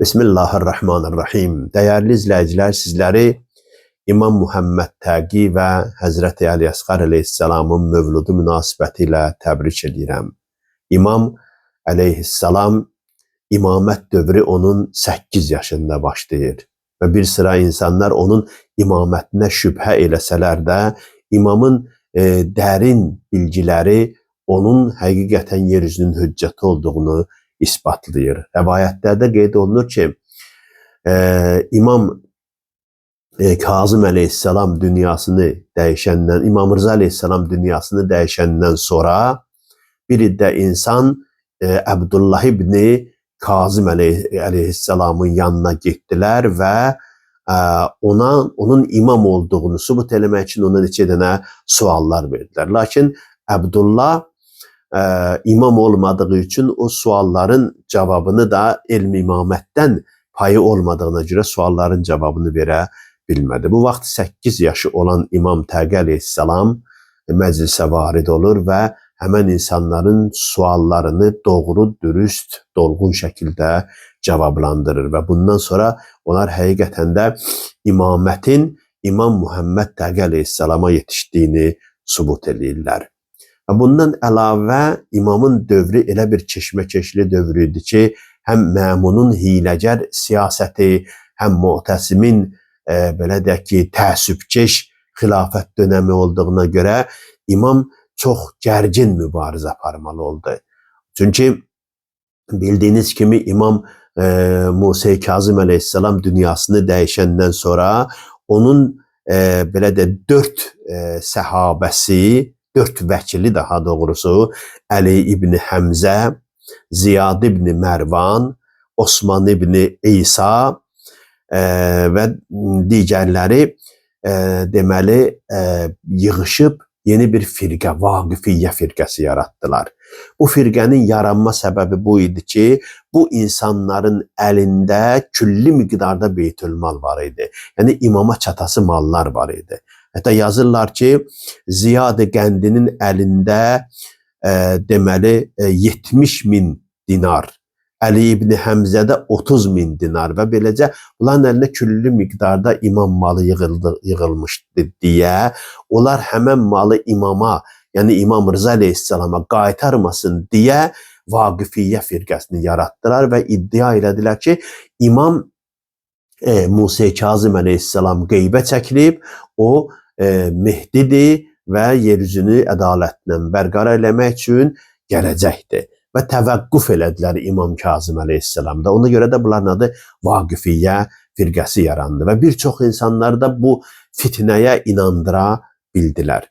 Bismillahirrahmanirrahim. Dəyərli izləyicilər, sizləri İmam Muhammed Təqi və Həzrəti Əli Əsqər əleyhissalamın mövludu münasibəti ilə təbrik edirəm. İmam əleyhissalam imamət dövrü onun 8 yaşında başlayır və bir sıra insanlar onun imamətinə şübhə eləsələr də imamın dərin bilgiləri onun həqiqətən yer üzünün hüccəti olduğunu isbatlayır. Rəvayətlərdə qeyd olunur ki, İmam Kazım əleyhissalam dünyasını dəyişəndən, İmam Rıza əleyhissalam dünyasını dəyişəndən sonra bir də insan Əbdullah ibni Kazım əleyhissalamın yanına getdilər və ona onun imam olduğunu sübut eləmək üçün ona neçə dənə suallar verdilər. Lakin Əbdullah imam olmadığı üçün o sualların cavabını da elm imamətdən payı olmadığına görə sualların cavabını verə bilmədi. Bu vaxt 8 yaşı olan İmam Təqi əleyhissalam məclisə varid olur və həmən insanların suallarını doğru, dürüst, dolğun şəkildə cavablandırır və bundan sonra onlar həqiqətən də imamətin İmam Muhammed Təqi əleyhissalama yetişdiyini sübut eləyirlər. Və bundan əlavə imamın dövrü elə bir keşməkeşli dövr idi ki, həm Məmunun hiləgər siyasəti, həm Mu'təsimin belə deyək ki, təəssübkeş xilafət dönəmi olduğuna görə imam çox gərgin mübarizə aparmalı oldu. Çünki bildiyiniz kimi İmam Musa Kazım əleyhissalam dünyasını dəyişəndən sonra onun belə də 4 səhabəsi, 4 vəkili daha doğrusu Əli ibn Həmzə, Ziyad ibn Mərvan, Osman ibn İsa və digərləri deməli yığışıb yeni bir firqə, Vaqifiyyə firqəsi yaratdılar. Bu firqənin yaranma səbəbi bu idi ki, bu insanların əlində külli miqdarda beytülmal var idi. Yəni imama çatası mallar var idi. Hətta yazırlar ki, Ziyad Qəndinin əlində deməli 70 min dinar, Əli ibn Həmzədə 30 min dinar və beləcə bunların əlində küllü miqdarda imam malı yığılmışdı deyə onlar həmən malı imama, yəni İmam Rıza əleyhissalama qaytarmasın deyə Vaqifiyyə firqəsini yaratdılar və iddia elədilər ki, İmam Musa Kazım əleyhissalam qeybə çəkilib, o Mehdidir və yeryüzünü ədalətlə bərqərar eləmək üçün gələcəkdir. Və təvəqquf elədilər İmam Kazım əleyhissalamda. Ona görə də bunların adı Vaqifiyyə firqəsi yarandı və bir çox insanları da bu fitnəyə inandıra bildilər.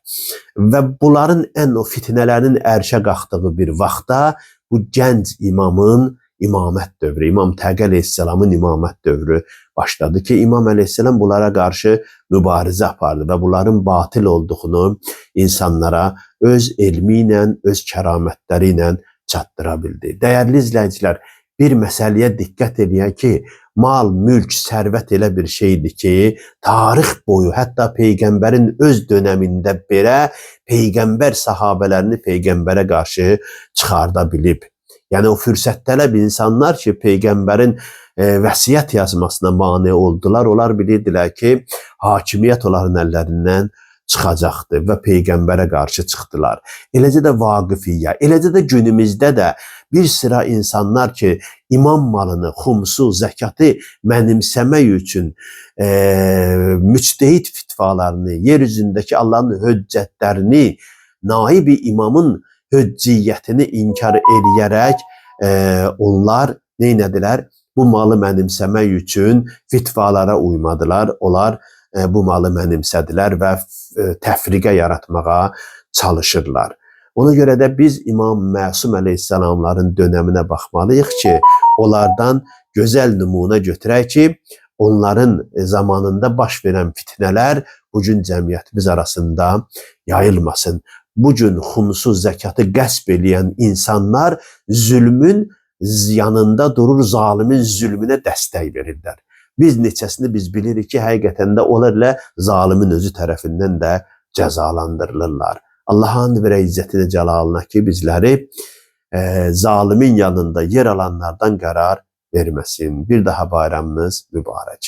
Və bunların ən o fitnələrin ərşə qalxdığı bir vaxtda bu gənc imamın imamət dövrü, İmam Təqi əleyhissalamın imamət dövrü başladı ki, İmam əleyhissalam bunlara qarşı mübarizə apardı və bunların batil olduğunu insanlara öz elmi ilə, öz kəramətləri ilə çatdıra bildi. Dəyərli izləyicilər, bir məsələyə diqqət eləyək ki, mal, mülk, sərvət elə bir şeydir ki, tarix boyu, hətta Peyğəmbərin öz dönəmində belə Peyğəmbər sahabələrini Peyğəmbərə qarşı çıxarda bilib. Yəni o fürsət tələb insanlar ki, Peyğəmbərin vəsiyyət yazmasına mane oldular, onlar bilirdilər ki, hakimiyyət onların əllərindən çıxacaqdı və Peyğəmbərə qarşı çıxdılar. Eləcə də Vaqifiyyə, eləcə də günümüzdə də bir sıra insanlar ki, imam malını, xumsu, zəkatı mənimsəmək üçün müctehid fitvalarını, yer üzündəki Allahın hüccətlərini, naibi imamın hücciyətini inkar eləyərək onlar neynədilər? Bu malı mənimsəmək üçün fitvalara uymadılar. Onlar bu malı mənimsədilər və təfriqə yaratmağa çalışırlar. Ona görə də biz İmam Məsum əleyhissalamların dönəminə baxmalıyıq ki, onlardan gözəl nümunə götürək ki, onların zamanında baş verən fitnələr bu gün cəmiyyətimiz arasında yayılmasın. Bu gün xumsu, zəkatı qəsb eləyən insanlar zülmün yanında durur, zalimin zülmünə dəstək verirlər. Biz neçəsini biz bilirik ki, həqiqətən də onlar elə zalimin özü tərəfindən də cəzalandırılırlar. Allahın verək izzətinə, cəlalına ki, bizləri zalimin yanında yer alanlardan qərar verməsin. Bir daha bayramınız mübarək.